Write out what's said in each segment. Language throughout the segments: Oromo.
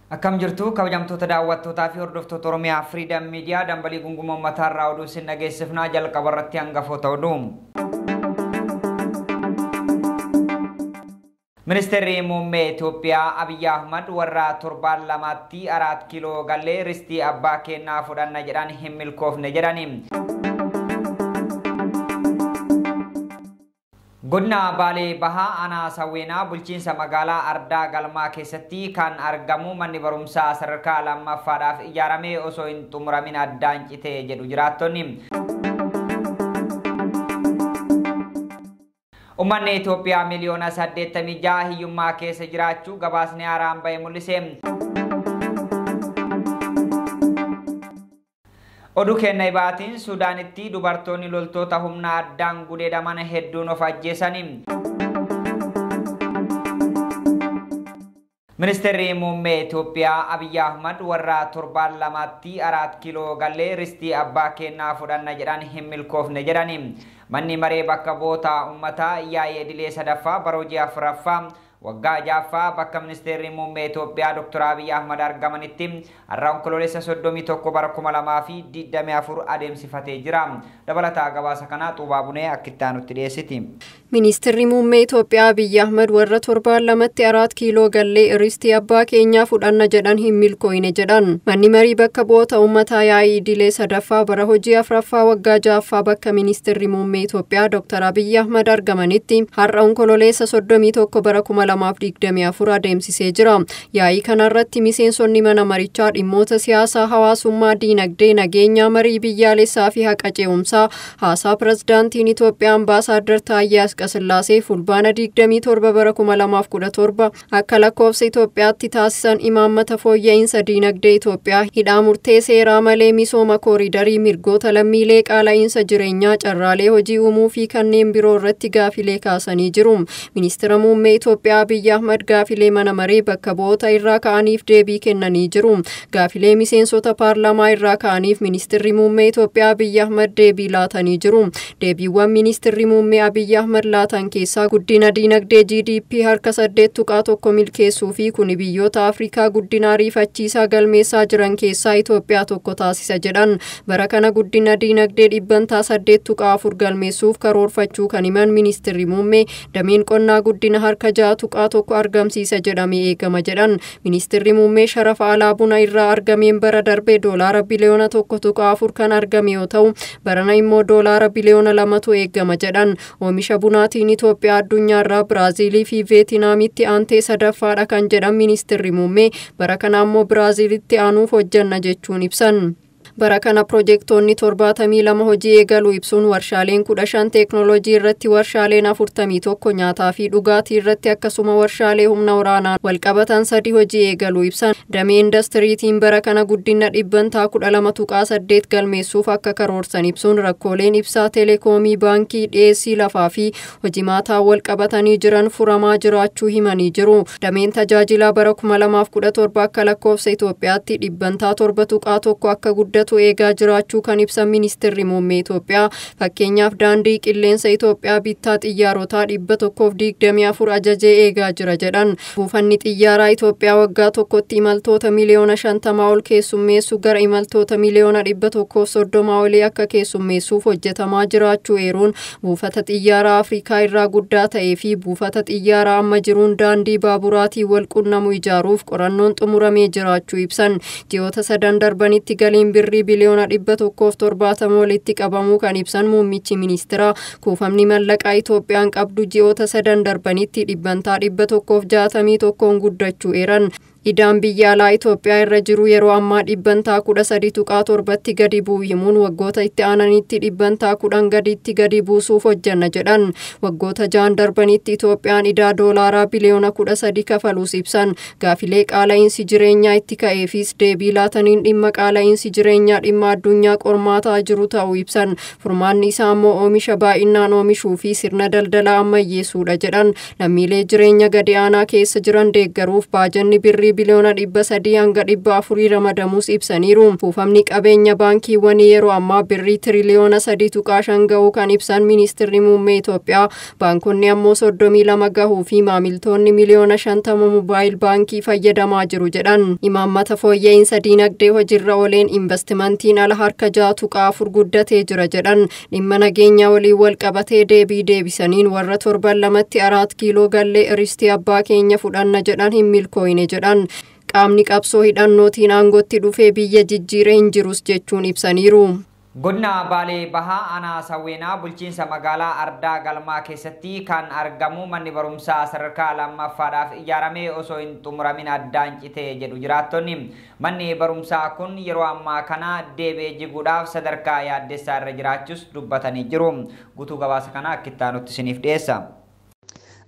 Akkam jirtu kabajamtoota daawwattootaa fi hordoftoota Oromiyaa Freedom Media dambalii gunguma uummataa irraa oduu isin dhageessifnaa jalqaba irratti hangafoota oduu. Ministeerri muummee Itoophiyaa Abiyyi Ahmad warra torbaan lamaatti 4 kiiloo gallee ristii abbaa kennaa fudhanna jedhan hin milkoofne jedhani. Godina Baalee Bahaa Aanaa Sawweenaa bulchiinsa magaalaa Ardaa Galmaa keessatti kan argamu manni barumsaa sadarkaa lammaffaadhaaf ijaarame osoo hin xumuramin addaan cite jedhu jiraattonni. Uummanni Itoophiyaa miliyoona 86 hiyyummaa keessa jiraachuu gabaasni haaraan bahe mul'ise. Oduu kenna ibaatiin Suudaanitti dubartoonni loltoota humna addaan gudeedaman hedduun of ajjeesani. Ministeerri muummee Itoophiyaa Abiyyi Ahmad warra torbaan lamaatti 4 kiiloo gallee ristii abbaa kennaa fudhanna jedhan hin milkoofne jedhani. Manni maree bakka bu'oota uummataa yaa'ii idilee sadaffaa bara hojii afuraffaa waggaa ja'affaa bakka ministeerri muummee Itoophiyaa Dr. Abiyyi Ahmad argamanitti har'a onkoloolessa 31 bara 2024 adeemsifatee jira. Dabalataa gabaasa kanaa Xuubaa Bunee akka itti aanutti dhiyeessiti. Ministeerri muummee Itoophiyaa Abiyyi Ahmad warra torbaan lamatti 4 kiiloo gallee ristii abbaa keenyaa fudhanna jedhan hin milkoofne jedhan. Manni marii bakka bu'oota uummataa yaa'ii idilee sadaffaa bara hojii afuraffaa waggaa ja'affaa bakka ministeerri muummee Itoophiyaa Dr. Abiyyi Ahmad argamanitti har'a onkoloolessa 31 bara 2024 adeemsisee jira. Yaa'ii kanarratti miseensonni mana marichaa dhimmoota siyaasaa, hawaasummaa, diinagdee, nageenyaa, marii biyyaalessaa fi haqa ce'umsaa haasaa pirezidaantiin Itoophiyaa Ambaasaaddar Taayyee Asqasillaasee fulbaana 27 bara 2017 akka lakkoofsa Itoophiyaatti taasisan imaammata fooyya'insa diinagdee Itoophiyaa hidhaa murtee seeraa malee misooma kooriidarii mirgoota lammiilee qaala'iinsa jireenyaa carraalee hojii uumuu fi kanneen biroo irratti gaafilee kaasanii jiru. Ministeera muummee Itoophiyaa Abiyyi Ahmad gaafilee mana maree bakka bu'oota irraa ka'aniif deebii kennanii jiru. Gaafilee miseensota paarlaamaa irraa ka'aniif ministeerri muummee Itoophiyaa Abiyyi Ahmad deebii laatanii jiru. Deebiiwwan ministeerri muummee Abiyyi Ahmad laatan keessaa guddina diinagdee GDP harka 8.1 milkeessuu fi kuni biyyoota Afrikaa guddina ariifachiisaa galmeessaa jiran keessaa Itoophiyaa tokko taasisa jedhan. Bara kana guddina diinagdee dhibbantaa 8.4 galmeessuuf karoorfachuu kan himan ministeerri muummee dameen qonnaa guddina harka 6.1 argamsiisa jedhamee eegama jedhan. Ministeerri muummee sharafa alaa buna irraa argameen bara darbe doolaara biliyoona 1.4 kan argame yoo ta'u barana immoo doolaara biliyoona 2tu eegama jedhan. Oomisha bunaatiin Itoophiyaa addunyaarraa Biraaziilii fi Veetinaamitti aantee sadaffaadha kan jedhan ministeerri muummee bara kana ammoo Biraaziilitti aanuuf hojjanna jechuun ibsan. Bara kana pirojektoonni 72 hojii eegaluu ibsuun warshaaleen 15 teeknooloojii irratti, warshaaleen 41 nyaataa fi dhugaatii irratti akkasuma warshaalee humna waraanaa walqabatan 3 hojii eegaluu ibsan. Damee indastiriitiin bara kana guddina dhibbantaa 12.8 galmeessuuf akka karoorsan ibsuun rakkooleen ibsaa, teleekoomii, baankii, dhiyeessii lafaa fi hojimaataa walqabatanii jiran furamaa jiraachuu himanii jiru. Dameen tajaajilaa bara 2017 akka lakkoofsa Itoophiyaatti dhibbantaa 7.1 akka guddatu eegaa jiraachuu kan ibsan ministeerri muummee Itoophiyaa fakkeenyaaf daandii qilleensa Itoophiyaa bittaa xiyyaarotaa 124 ajajee eegaa jira jedhan. Buufanni xiyyaaraa Itoophiyaa waggaa tokkotti imaltoota miliyoona 50 ol keessummeessu gara imaltoota miliyoona 130 olii akka keessummeessuuf hojjetamaa jiraachuu eeruun buufata xiyyaaraa Afrikaa irraa guddaa ta'ee fi buufata xiyyaaraa amma jiruun daandii baaburaatiin wal qunnamu ijaaruuf qorannoon xumuramee jiraachuu ibsan. Ji'oota sadan darbanitti galiin birrii biliyoona 170 walitti qabamuu kan ibsan muummichi ministeeraa kuufamni mallaqaa Itoophiyaan qabdu ji'oota sadan darbanitti dhibbantaa 161 guddachuu eeran. Idaan biyya alaa Itoophiyaa irra jiru yeroo ammaa dhibbantaa 13.7tti gadi bu'uu himuun waggoota itti aananitti dhibbantaa 10 gaditti gadi buusuuf hojjanna jedhan. Waggoota 6 darbanitti Itoophiyaan idaa doolaaraa biliyoona 13 kafaluus ibsan. Gaafilee qaala'iinsi jireenyaa itti ka'eefis deebii laataniin dhimma qaala'iinsi jireenyaa dhimma addunyaa qormaataa jiru ta'uu ibsan. Furmaanni isaa immoo oomisha baay'inaan oomishuu fi sirna daldalaa ammayyeessuudha jedhan. Lammiilee jireenya gadi aanaa keessa jiran deeggaruuf baajanni birrii biliyoona 300 hanga 400 ramadamuus ibsaniiru. Kuufamni qabeenya baankiiwwanii yeroo ammaa birrii tiriliyoona 3.5 gahuu kan ibsan ministeerri muummee Itoophiyaa baankonni ammoo 32 gahuu fi maamiltoonni miliyoona 50 moobaayil baankii fayyadamaa jiru jedhan. Imaammata fooyya'insa diinagdee hojiirra ooleen investimentiin ala harka 6.4 guddatee jira jedhan. Dhimma nageenyaa waliin wal qabatee deebii deebisaniin warra torban lamatti 4 kiiloo gallee ristii abbaa keenya fudhanna jedhan hin milkooyne jedhan. Qaamni qabsoo hidhannootiin aangootti dhufee biyya jijjiire hin jirus jechuun ibsaniiru. Godina Baalee Bahaa Aanaa Sawweenaa bulchiinsa magaalaa Ardaa Galmaa keessatti kan argamu manni barumsaa sadarkaa lammaffaadhaaf ijaarame osoo hin xumuramin addaan cite jedhu jiraattonni. Manni barumsaa kun yeroo ammaa kana deebi'ee jiguudhaaf sadarkaa yaaddessaa irra jiraachuus dubbatanii jiru. Guutuu gabaasa kana akka itti aanutti isiniif dhiyeessa.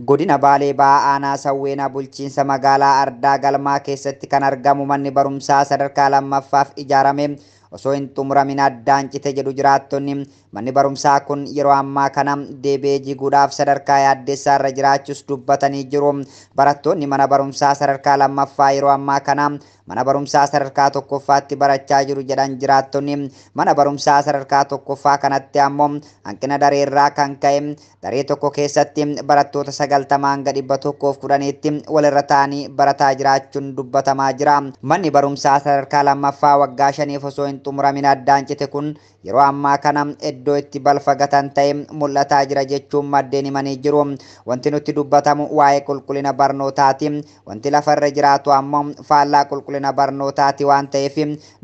Godina Baalee Bahaa Aanaa Sawweenaa bulchiinsa magaalaa Ardaa Galmaa keessatti kan argamu manni barumsaa sadarkaa lammaffaaf ijaarame osoo hin xumuramin addaan cite jedhu jiraattonni. Manni barumsaa kun yeroo ammaa kana deebi'ee jiguudhaaf sadarkaa yaaddessaa irra jiraachuus dubbatanii jiru. Barattoonni mana barumsaa sadarkaa lammaffaa yeroo ammaa kana mana barumsaa sadarkaa tokkoffaatti barachaa jiru jedhan jiraattonni. Mana barumsaa sadarkaa tokkoffaa kanatti ammoo hanqina dareerraa kan ka'e daree tokko keessatti barattoota 90 hanga 110tti walirra ta'anii barataa jiraachuun dubbatamaa jira. Manni barumsaa sadarkaa lammaffaa waggaa 5 osoo hin xumuramin addaan cite kun yeroo ammaa kana iddoo itti balfa gatan ta'e mul'ataa jira jechuun maddeen himanii jiru. Wanti nutti dubbatamu waa'ee qulqullina barnootaati. Wanti lafarra jiraatu ammoo faallaa qulqullina barnootaati waan ta'eef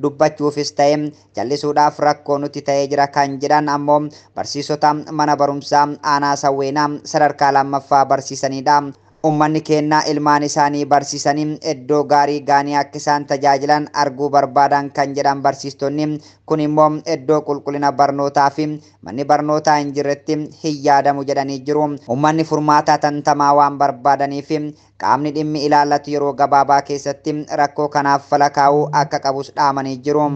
dubbachuufis ta'e jallisuudhaaf rakkoo nutti ta'ee jira kan jedhan ammoo barsiisota mana barumsaa Aanaa Sawweenaa sadarkaa lammaffaa barsiisanidha. Uummanni keenya ilmaan isaanii barsiisanii iddoo gaarii gaanii akka isaan tajaajilan arguu barbaadan kan jedhan barsiistonni kun immoo iddoo qulqullina barnootaa fi manni barnootaa hin jirretti hin yaadamu jedhanii jiru. Uummanni furmaataa tantamaa waan barbaadaniif qaamni dhimmi ilaallatu yeroo gabaabaa keessatti rakkoo kanaaf fala kaa'uu akka qabus dhaamanii jiru.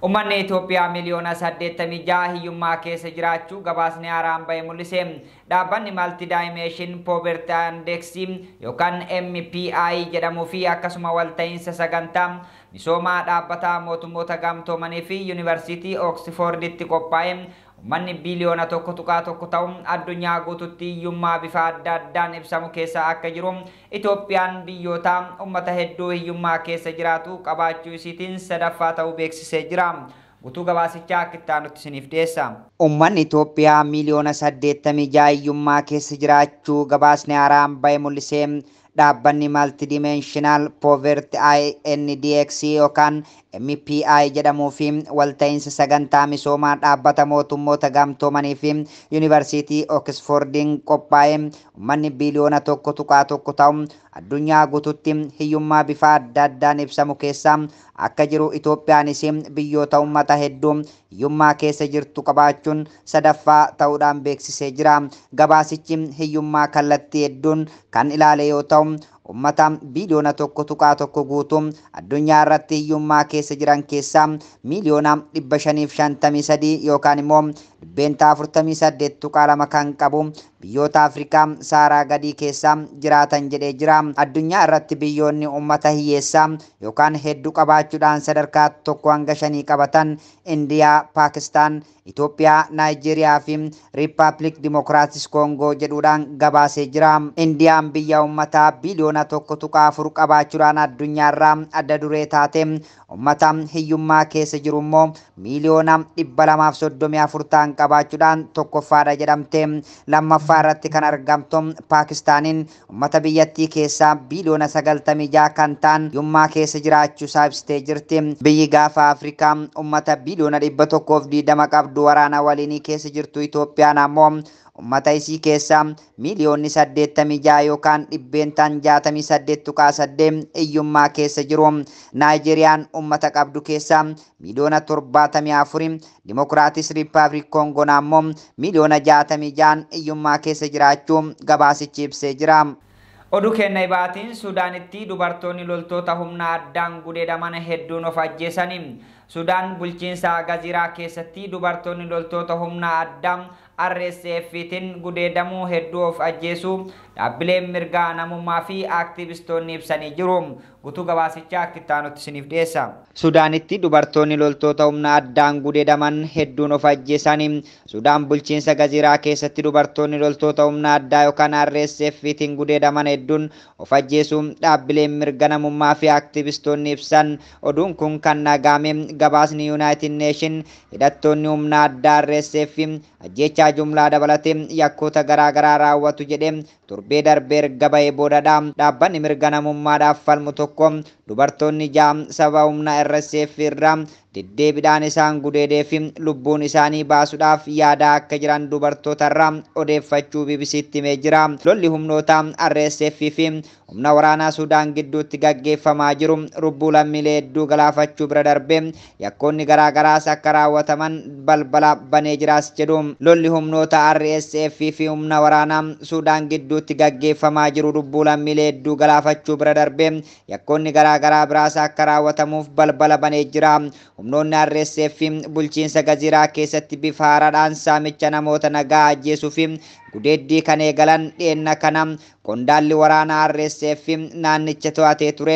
Uummanni Itoophiyaa miliyoona 86 hiyyummaa keessa jiraachuu gabaasni haaraan bahe mul'ise. Dhaabbanni Multi Dimension Poverty Index yookaan MPI jedhamuu fi akkasuma walta'iinsa sagantaa misoomaa dhaabbata mootummoota gamtoomanii fi Yuunivarsiitii Oksforditti qophaa'e uummanni biliyoona 1.1 ta'u addunyaa guututti hiyyummaa bifa adda addaan ibsamu keessa akka jiru Itoophiyaan biyyoota uummata hedduu hiyyummaa keessa jiraatu qabaachuu isiitiin sadaffaa ta'uu beeksisee jira. Guutuu gabaasichaa akka itti aanutti isiniif dhiyeessa. Uummanni Itoophiyaa miliyoona 86 hiyyummaa keessa jiraachuu gabaasni haaraan bahe mul'isee. Dhaabbanni Multidimensional Poverty Index yookaan MPI jedhamuu fi walta'iinsa sagantaa misoomaa dhaabbata mootummoota gamtoomanii fi Yuunivarsiitii Oksfordiin qophaa'e uummanni biliyoona 1.1 ta'u addunyaa guututti hiyyummaa bifa adda addaan ibsamu keessa akka jiru Itoophiyaanis biyyoota uummata hedduu hiyyummaa keessa jirtu qabaachuun sadaffaa ta'uudhaan beeksisee jira. Gabaasichi hiyyummaa kallattii hedduun kan ilaale yoo ta'u uummata biliyoona 1.1 guutuu addunyaa irratti hiyyummaa keessa jiran keessaa miliyoona 553 yookaan immoo 48.2% kan qabu biyyoota Afrikaa Saaraa gadii keessa jiraatan jedhee jira. Addunyaa irratti biyyoonni uummata hiyyeessaa yookaan hedduu qabaachuudhaan sadarkaa 1 hanga 5 qabatan Indiyaa, Paakistaan, Itoophiyaa, Naayijeeriyaa fi Riippaabilik Dimokiraatis Koongoo jedhuudhaan gabaasee jira. Indiyaan biyya uummataa biliyoona 1.4 qabaachuudhaan addunyaarraa adda duree taate uummata hiyyummaa keessa jiru immoo miliyoona 234 ta'an qabaachuudhaan tokkoffaadha jedhamte. Lammaffaa irratti kan argamtu Paakistaaniin uummata biyyattii keessaa biliyoona 96 kan ta'an hiyyummaa keessa jiraachuusaa ibsitee jirti. Biyyi gaafa Afrikaa uummata biliyoona 120 qabdu waraana waliinii keessa jirtu Itoophiyaan ammoo uummata isii keessaa miliyoonni 86 yookaan 68.8% hiyyummaa keessa jiru. Naayijeeriyaan uummata qabdu keessaa miliyoona 74, Dimokiraatis Riippaabilik Koongoon ammoo miliyoona 66 hiyyummaa keessa jiraachuu gabaasichi ibsee jira. Oduu kenna ibaatiin Suudaanitti dubartoonni loltoota humna addaan gudeedaman hedduun of ajjeesani. Sudaan bulchiinsa Gaziraa keessatti dubartoonni loltoota humna addaa RSF'tiin gudeedamuu hedduu of ajjeesuu Dhaabbileen mirgaa namummaa fi aktivistoonni ibsanii jiru. Guutuu gabaasichaa akka itti aanutti isiniif dhiyeessa. Sudaanitti dubartoonni loltoota humna addaan gudeedaman hedduun of ajjeesanii. Sudaan bulchiinsa Gaziiraa keessatti dubartoonni loltoota humna addaa yookaan RSF'tiin gudeedaman hedduun of ajjeesuun dhaabbileen mirga namummaa fi aktivistoonni ibsan. Oduun kun kan dhagahame gabaasni United Nation hidhattoonni humna addaa RSF ajjeechaa jumlaa dabalatee yakkoota garaagaraa raawwatu jedhee torbee darbee erga bahee boodadha. Dhaabbanni mirga namummaadhaaf falmu tokko dubartoonni 6 sababa humna RSF irraa deddeebiidhaan isaan gudeedee fi lubbuun isaanii baasuudhaaf yaadaa akka jiran dubartootarraa odeeffachuu BBC'tti himee jira. Lolli humnoota RSF fi humna waraanaa Sudaan gidduutti gaggeeffamaa jiru lubbuu lammiilee hedduu galaafachuu bira darbee yakkoonni garaagaraas akka raawwataman balbala banee jiraas jedhu. Lolli humnoota RSF fi humna waraanaa Sudaan gidduutti gaggeeffamaa jiru lubbuu lammiilee hedduu galaafachuu bira darbee yakkoonni garaagaraa biraas akka raawwatamuuf balbala banee jira. Humnoonni RSF bulchiinsa Gaziiraa keessatti bifa haaraadhaan saamicha namoota nagaa ajjeesuu fi gudeeddii kan eegalan dhiyenna kana qondaalli waraanaa RSF naannicha to'atee ture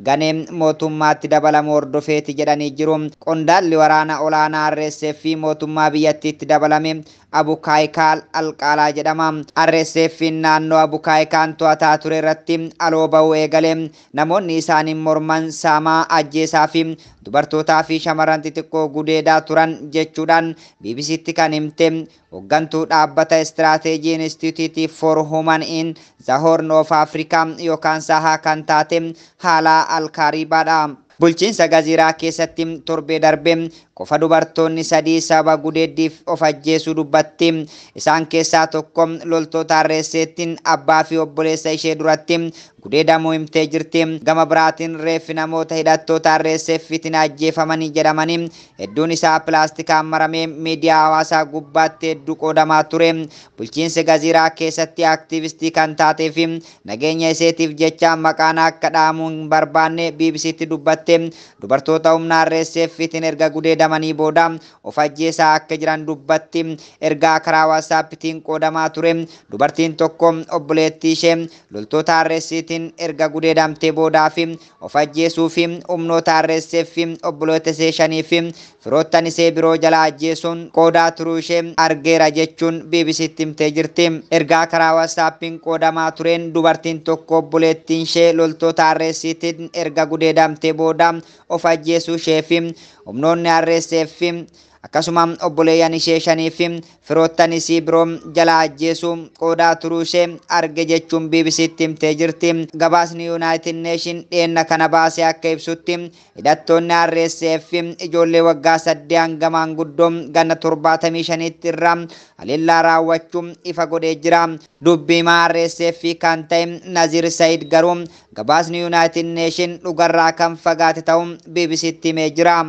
ganee mootummaatti dabalamu hordofeeti jedhanii jiru. Qondaalli waraanaa olaanaa RSF mootummaa biyyattiitti dabalame Abu Kaayikaal Alqaalaa jedhama. RSF naannoo Abu Kaayikaan to'ataa ture irratti aloo bahuu eegale. Namoonni isaaniin morman saamaa ajjeesaa fi dubartootaa fi shamarran xixiqqoo gudeedaa turan jechuudhaan BBC'tti kan himte hooggantuu dhaabbata Istiraateejii Institute for Human in the Horn of Africa yookaan Sahaa kan taate Haala Alkaaribaadha. Bulchiinsa Gaziiraa keessatti torbee darbe qofa dubartoonni 3 sababa gudeeddiif of ajjeesuu dubbatti. Isaan keessaa tokko loltoota RSF'tiin abbaa fi obboleessa ishee duratti gudeedamuu himtee jirti. Gama biraatiin reeffi namoota hidhattoota RSF'tiin ajjeefamanii jedhamanii hedduun isaa pilaastikaan maramee miidiyaa hawaasaa gubbaatti hedduu qoodamaa ture. Bulchiinsa Gaziiraa keessatti aktivistii kan taatee fi nageenya iseetiif jecha maqaan akka dhahamuu hin barbaanne BBC'tti dubbatte. Dubartoota humna RSF'tiin erga gudeedamanii booda of ajjeesaa akka jiran dubbatti. Ergaa karaa WhatsApp'tiin qoodamaa ture. Dubartiin tokko obboleettii ishee loltoota RSF'tiin erga gudeedamtee boodaa fi of ajjeesuu fi humnoota RSF obboleetta ishee 5 fi firoottan ishee biroo jala ajjeesuun qoodaa turuu ishee argeera jechuun BBC'tti himtee jirti. Ergaa karaa WhatsApp'tiin qoodamaa tureen dubartiin tokko obboleettiin ishee loltoota RSF'tiin erga gudeedamtee booda of ajjeesuu ishee fi humnoonni RSF akkasuma obboleeyyan ishee 5 fi firoottan isii biroo jala ajjeesuu qoodaa turuu ishee arge jechuun BBC'tti himtee jirti. Gabaasni United Nation dhiyenna kana baasee akka ibsutti hidhattoonni RSF ijoollee waggaa 8 hanga maanguddoo ganna 75 irraa haleellaa raawwachuu ifa godhee jira. Dubbii himaa RSF kan ta'e Nazir Said garuu gabaasni United Nation dhugarraa kan fagaate ta'uu BBC'tti himee jira.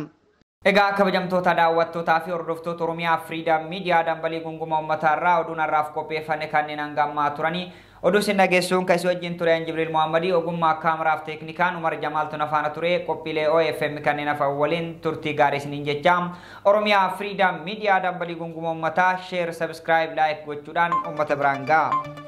Egaa kabajamtoota daawwattootaa fi hordoftoota Oromiyaa Freedom Media dambalii gunguma uummataa irraa oduun har'aaf qopheeffanne kanneen hanga ammaa turanii. Oduu isin dhageessuun kan isin wajjin ture Jibriil Muhammadii, ogummaa kaameraaf teeknikaan Umar Jamaaltu faana ture. Qophiilee OFM kanneen hafan waliin turtii gaarii isiniin jecha Oromiyaa Freedom Media dambalii gunguma uummataa share, subscribe, like gochuudhaan uummata biraan ga'a.